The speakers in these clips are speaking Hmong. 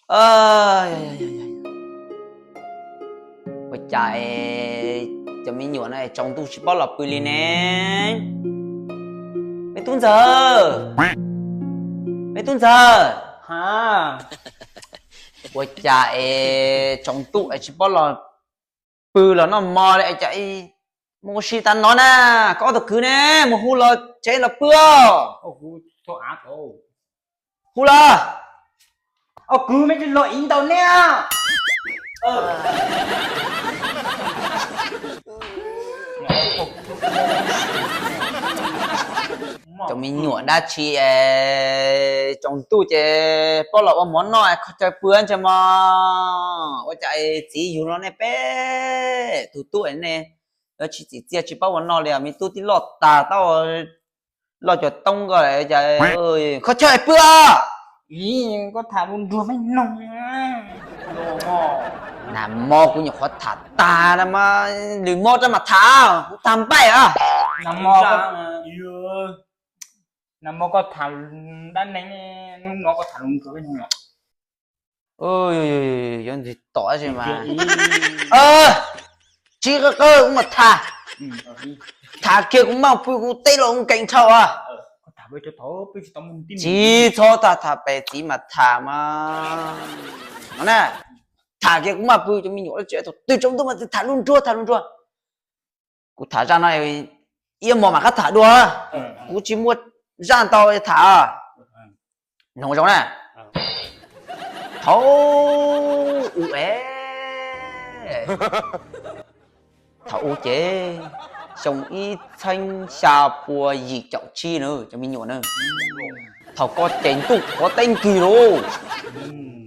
Ua cas es cov me nyuam no tsaus ntuj tsis paub los pw li ne? Me tub ntxawg, me tub ntxawg, ua cas es tsaus ntuj es tsis paub los pw los noj mov li es cas? Mus ua si tas no na, koj ob tug kwv ne, mus hu los tsev los pw os. Hu los. Ob kwv, mej tsis los ib ntau ne. Cov me nyuam dab tsi es tsaus ntuj ces paub los ua mov noj kho chaw pw ntsa mog. Ua cas txiv yug no nej peb tug tub nej yuav tsis txim txiaj tsis paub ua noj li, me tub tib loj tag tau loj cuag toob ko, kho chaw pw os. Koj tham lus nruag mej noog. Nag hmo kuv nyuam qhuav tham tag na mas lwm hmo rau mam tham, kuv tag npaij os. Nag hmo koj tham dab neeg, hnub no koj tham lus nruag mej noog. Yuav ntxim tom mas. Tsis qw qw kuv mam tham. Tham kiag kuv maj pw kuv teb los nkees dhau os. Tsis txhob tham, tham pem txiv mas tham mas. No na, tham kiag kuv maj pw, cov me nyuam tsis tau twg tsaus ntuj mas tham lus nruag, tham lus nruag. Kuv tham zaj no ib hmos mam qab tham dua, kuv tsis muaj zaj ntau tham. Mloog zoo na. Thaum u e, thaum u ces xyoo ib txhiab xya pua yim caum tsib na, cov me nyuam na, thaum ko ces ntuj qhuav teb nkig lauj.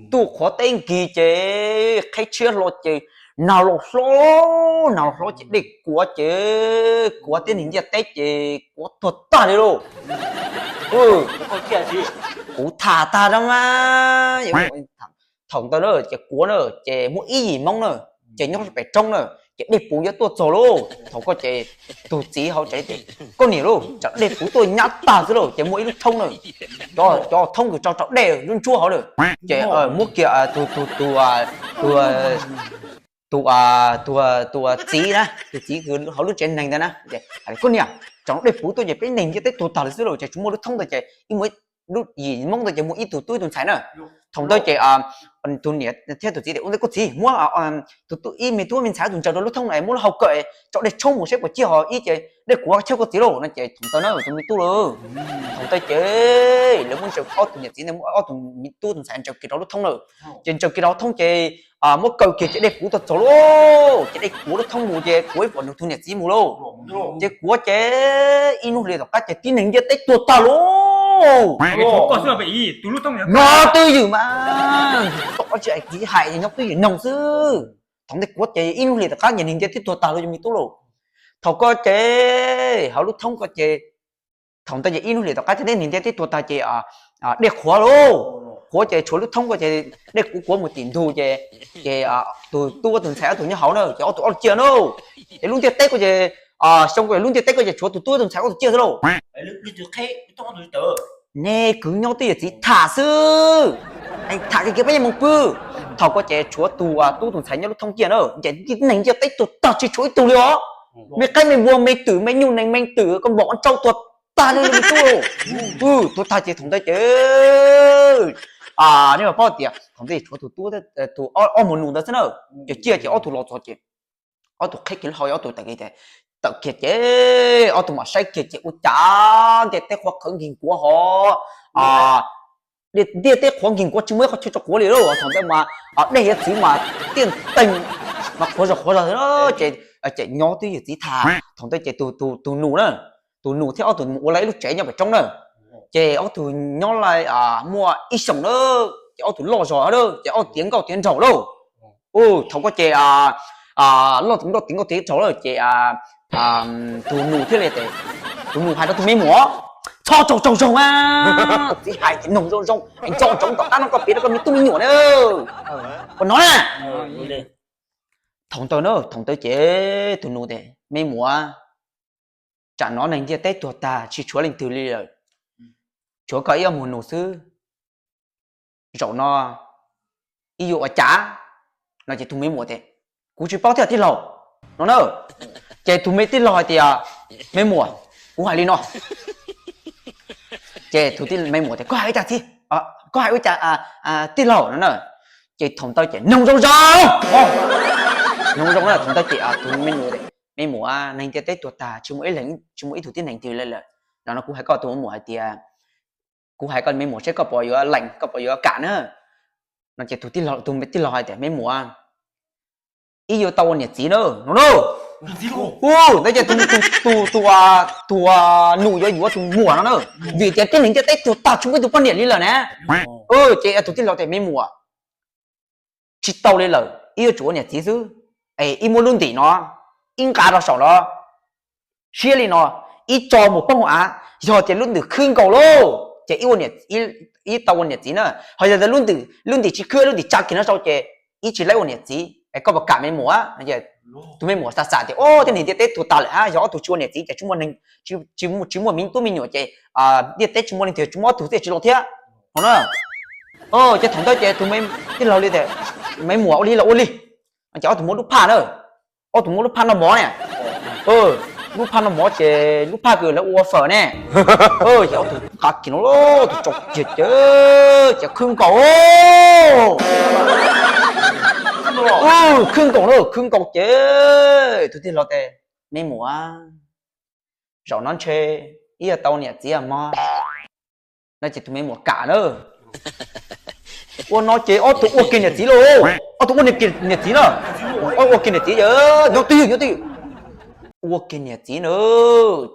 Ntuj qhuav teb nkig ces qheb tshiab hlo ces nag los hlob, nag los hlob ces dej kuav ces kuav thiab neeg ntiaj teb ces kuav tuag tag li lauj. Kuv tham tag rau mas. Thaum ntawd na ces kuav na, ces muaj ib yim Hmoob na, ces nyob pem roob na, ces dej puv yuav tuaj txog lauj. Thaum ko ces tus txiv hauv tsev tias, koj niam lauj, tsam dej puv tuaj nyab tag xwb lauj. Ces muaj ib lub thoob na, cov thoob kws tso rau dej lub ntsuab hauv na, ces muab kiag tus, tus, tus, tus txiv na, tus txiv kws hauv lub tsev neeg ntawd na, koj niam, tsam dej puv tuaj ces peb neeg ntiaj teb tuag tag li xwb lauj. Ces tsuas muaj lub thoob ntawd ces ib muaj lub yim Hmoob ntawd ces muaj ib tug tub ib tug ntxhais na. Thaum ntawd ces tus niam thiab tus txiv tias, ua ntej koj txiv muab tus tub ib me tub me ntxhais tus ntsaws rau lub thoob na, muab lub hau kaw tso dej tshoob mus saib puas ciaj ho ib ces dej kuav chawb koj txiv lauj no. Ces thaum ntawd na tus me tub lauj, thaum ntawd ces lawv muab ntsaws, ob tug niam txiv ntawd muab ob tug me tub tus ntxhais ntsaws kiag rau lub thoob na. Ces ntsaws kiag rau lub thoob ces muab kaw kiag ces dej kuav tuaj txog lauj. Ces dej kuav lub thoob mus ces kuav ib pom nws tus niam txiv mus lauj. Ces kuav ces ib hnub hli tom qab ces tib neeg ntiaj teb tuag tag lauj. Nyob twj ywm mas, tom qab tsis hais txiv hais, nyob twj ywm noog xwb. Thaum ntawd kuav ces ib hnub hli tom qab ces neeg ntiaj teb tuag tag lauj cov me tub lauj. Thaum ko ces hauv lub thoob ko ces, thaum ntawd ces ib hnub hli tom qab ces neeg ntiaj teb tuag tag ces dej qhuav lauj. Qhuav ces tshuav lub thoob ko ces dej kuav kuav mus tim ntug ces, ces tus tub tus ntxhais ob tug nyob hauv na ces ob tug ob tug ciaj na. Ces lub ntiaj teb ko ces, xyoo ko lub ntiaj teb ko ces tshuav tus tub tus ntxhais ob tug ciaj xwb lauj. Nej kwv nyob twj ywm txiv tham xwb, tham kiag kiag peb yeej mus pw. Thaum ko ces tshuav tus tub tus ntxhais nyob lub thoob ciaj na, ces tib neeg ntiaj teb tuag tag tsis tshuav ib tug li os. Me qaib me npua me twm me nyuj nees me twm koj npom tsau tuag tag li me tub. Tuag tag ces thaum ntawd ces nej paub tias thaum ntawd tshuav tus tub, tus ob muag nus ntawd xwb na. Ces ciaj ces ob tug los txog ces ob tug qheb kiag lub hau, ob tug tawm kiag, tawm kiag ces ob tug mam saib kiag ces ua cas ntiaj teb qhuav qhawv nkig nkuav hov. Ntiaj teb qhuav nkig nkuav tsis muaj ib qhov chaw tso quav li lauj. Thaum ntawd mas dej hiav txwv mas tiaj teeg mas qhuav zog qhuav zog ces, ces nyob twj ywm txiv tham. Thaum ntawd ces tus nus na, tus nus thiab ob tug mus ua lawv ib lub tsev nyob pem roob na. Ces ob tug nyob lawv muaj ib xyoos na, ces ob tug loj zog na, ces ob tug tiav nkauj tiav nraug lauj. Thaum ko ces loj tiav nkauj tiav nraug lawm ces tus nus thiaj li tias, tus nus hais rau tus me muam, txhob tsaug tsaug zog mas, txiv hais ces noog zoo zoo es nco ntsoov tom qab no koj piav rau koj me tub me nyuam na. Ua no na. Thaum ntawd na, thaum ntawd ces tus nus tias, me muam, tsam no neeg ntiaj teb tuag tag tsis tshuav leej twg li lawm, tshuav koj ib ob muag nus xwb. Zaum no ib yuav ua cas? No ces tus me muam tias, kuv tsis paub thiab tij laug, no na. Ces tus me tij laug hais tias, me muam, kuv hais li no. Ces tus me muam tias, koj hais ua cas tij, koj hais ua cas tij laug, no na. Ces thaum ntawd ces noog zoo zoo, noog zoo na, thaum ntawd ces tus me muam, me muam, neeg ntiaj teb tuag tag, tsis muaj ib leeg, tsis muaj ib tug tib neeg twg li lawm. No no kuv hais koj tus me muam hais tias, kuv hais koj me muam seb koj puas yuav lees, koj puas yuav kam na. No ces tus tij laug, tus tij laug hais tias, me muam, ib yuav tau ua niam txiv na, no na. Ntawd ces tus, tus, tus, tus nus yuav yuav tus muam no na, vim tias tib neeg ntiaj teb tuag tag tsis muaj ib tug poj niam li lawm na. Ces tus tij laug tias, me muam, tsis tau li lawm, ib yuav tsum ua niam txiv xwb. Es ib muab lub ntim no, ib nqa rau saum no, siab li no, ib tso mus poob hauv av, yog tias lub ntim khwb nkaus lauj, ces ib tau ua niam txiv na. Ho yog tias lub ntim tsis khwb, lub ntim tsa kiag no sau ces ib tsis laib ua niam txiv. Es koj puas kam me muam? Tus me muam xav xav tias, o, tib neeg ntiaj teb tuag tag lawm hab, yog ob tug tsis ua niam txiv ces tsis muaj, tsis muaj me tub me nyuam ces ntiaj teb tsis muaj leej twg, tsis muaj ob tug thiaj tsis los thiab. Ho na, ces thaum ntawd ces tus me tij laug li tias, me muam, ua li los ua li. Ces ob tug muab lub phaj na, ob tug muab lub phaj noj mov ne. Lub phaj noj mov ces lub phaj kws lawv ua fawm ne. Ces ob tug nqa kiag no, tus tsaus kiag ces, ces khwb nkaus, khwb nkaus na, khwb nkaus ces tus tij laug tias, me muam, zaum no ntshe ib yuav tau niam txiv mog. No ces tus me muam kam na. Ua no ces ob tug ua kiag niam txiv lauj, ob tug ua niam txiv na. Ua kiag niam txiv, nyob twj ywm, nyob twj ywm. Ua kiag niam txiv na,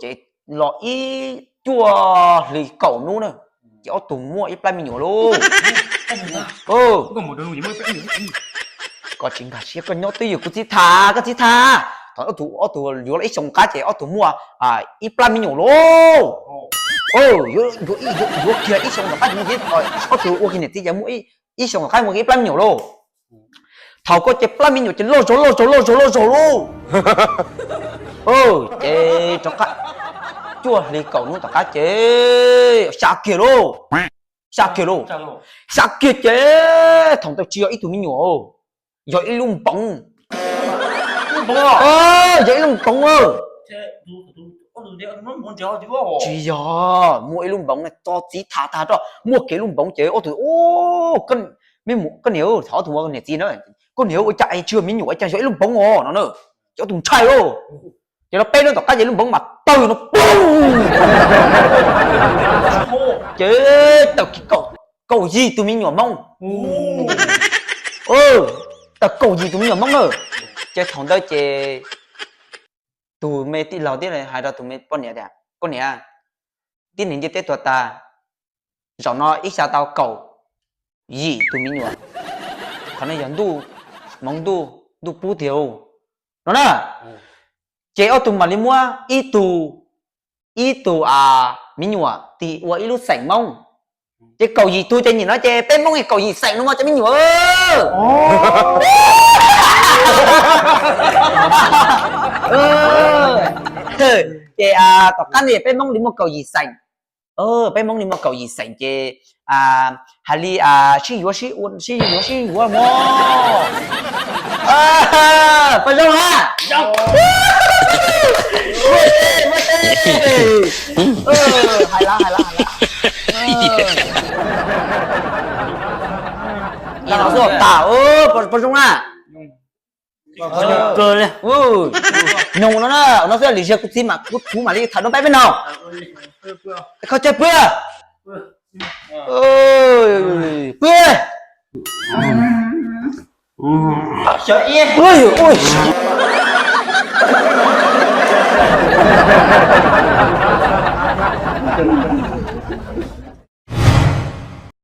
ces los ib cuaj hli kaum hnub na, ces ob tug muaj ib plab me nyuam lauj. Koj tsis nkag siab, koj nyob twj ywm, kuv txiv tham, koj txiv tham. Thaum ob tug, ob tug yuav los ib xyoos qab ces ob tug muaj ib plab me nyuam lauj. Yuav kiag ib xyoos tom qab ces muaj, ob tug ua kiag niam txiv ces muaj ib xyoos tom qab muaj ib plab me nyuam lauj. Thaum ko ces plab me nyuam ces loj zog loj zog loj zog loj zog lauj. Ces rov qab cuaj hli kaum hnub tom qab ces xya kiag lauj, xya kiag lauj, xya kiag ces thaum ntawd tsis yog ib tug me nyuam, yog ib lub npoov. Yog ib lub npoov. Tsis yog, muaj ib lub npoov, txo txiv tham tag rau, muaj kiag lub npoov ces ob tug, me muam, koj niam, thaum ob tug ua niam txiv na, koj niam ua cas es tsis yog me nyuam, ua cas yog ib lub npoov os no na. Ces ob tug ntshai lauj. Ces los peb hnub tom qab ces lub npoov mas tawg no pum, ces tawg kiag kaum yim tus me nyuam Hmoob. Tawg kaum yim tus me nyuam Hmoob na. Ces thaum ntawd ces tus me tij laug thiaj hais rau tus me poj niam tias, koj niam, tib neeg ntiaj teb tuag tag, zaum no ib xya tau kaum yim tus me nyuam. Qhov no yog ntuj, hmoov ntuj, ntuj pub tiag no na. Ces ob tug mam li muab ib tug, ib tug me nyuam tis ua ib lub xeem Hmoob. Ces kaum yim tug ces nim no ces peb Hmoob kaum yim xeem no mas cov me nyuam. Ces tom qab no peb Hmoob li muaj kaum yim xeem. Peb Hmoob li muaj kaum yim xeem ces hais li sib yuav sib yuav sib yuav mog. Pog zoo ha. Hais lawm hais lawm hais lawm. Pog zoo na. Nyob no na, no xwb, lim ziag kuv txiv mas kuv, kuv mam li tham dua peb peb no. Koj coj pw. Pw.